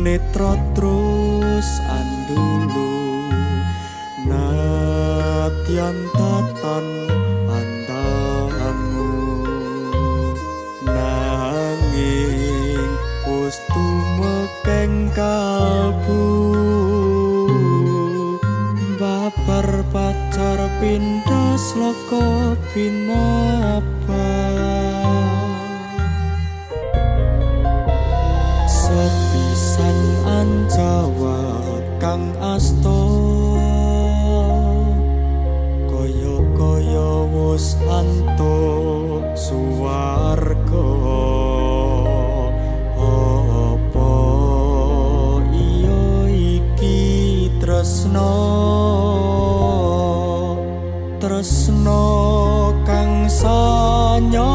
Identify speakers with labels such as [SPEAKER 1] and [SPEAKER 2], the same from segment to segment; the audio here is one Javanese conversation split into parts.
[SPEAKER 1] Netra trus andulu nadyan tatan andangu, nanging wis tumekeng kalbu babar pacar pindah sloka binaba. Sepisan anjawat kang asta kaya-kaya wis antuk suwarga. Apa iya iki tresna, tresna kang sanyata?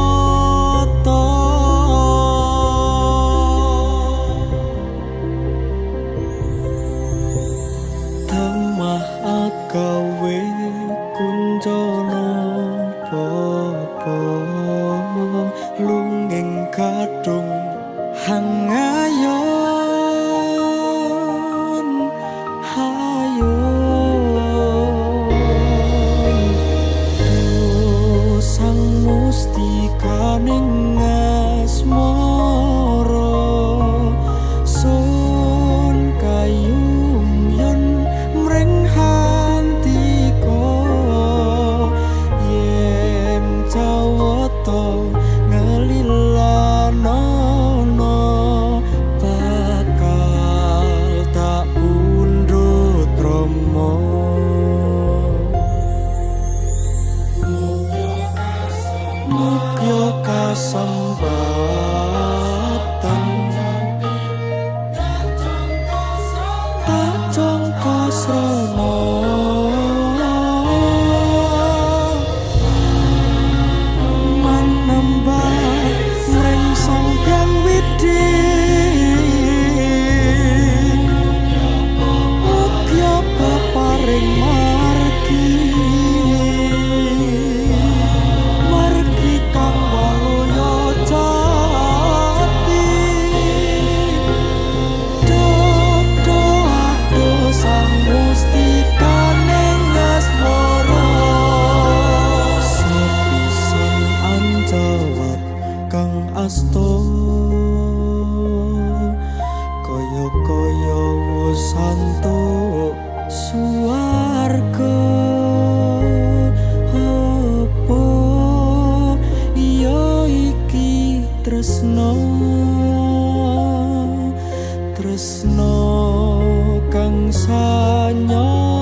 [SPEAKER 1] Temah agawe kunjana bapa lunging kadung hangayon hayon sang mustikaning asmara sun kayung yen mring handika yen jawata ngelilanana bakal tak pundhut rama. Mukya kasempatan tak jangka srana manembah mring Sang Hyang Widhi. Mukya peparing margi margi kang waluya jati. Dodo ado sang mustikaning asmara. Sepisan anjawat kang asta kaya-kaya wis antuk suwarga. Apa iya iki tresna, tresna kang sanyata?